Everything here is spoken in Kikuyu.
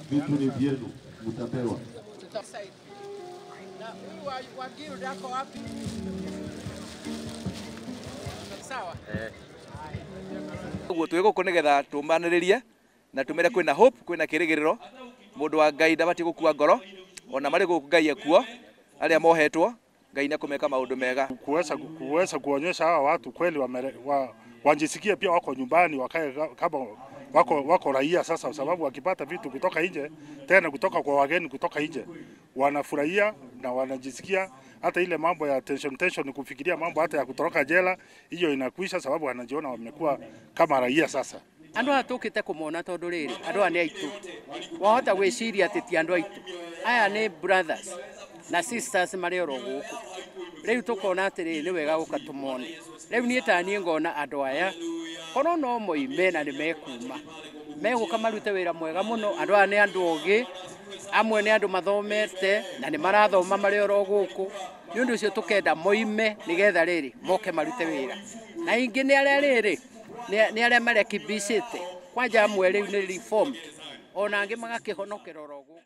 Vitu ni vyenu, mtapewa. Na huyu wa guild ako wapi? Sawa. Ũguo twĩ gũkũ nĩgetha tũmanĩrĩrie na tũmere kwĩna hope, kwĩna kĩrĩgĩrĩro. Mũndũ wa Ngai ndabatiĩ gũkua ngoro, ona marĩ gũkũ Ngai ekuo, arĩa mohetwo Ngai nĩekũmeka maũndũ mega. Kuweza kuonyesha hawa watu kweli wajisikie pia wako nyumbani, wakae kama wako raia sasa, sababu wakipata vitu kutoka nje, tena kutoka kwa wageni kutoka nje, wanafurahia na wanajisikia hata ile mambo ya tension, kufikiria mambo hata ya kutoroka jela, hiyo inakwisha, sababu wanajiona wamekuwa kama raia sasa. Andu aya tukite kumona tondu riri andu aya ni aitu, wahota gwiciria ati ti andu aitu, aya ni brothers na sisters mari oro guku. Riu tukona atiriri ni wega guka tumone. Riu nie ta nie ngona andu aya korwo no moime na ni mekuma, meguka marute wira mwega muno. Andu aya ni andu ogi, amwe ni andu mathomete na ni marathoma mari oro guku. Ni undu ucio tukenda moime nigetha riri moke marute wira. Na ingi ni aria riri ni aria marekibicite kwanja amwe riu ni reformed, ona angi magakihonokera oro guku.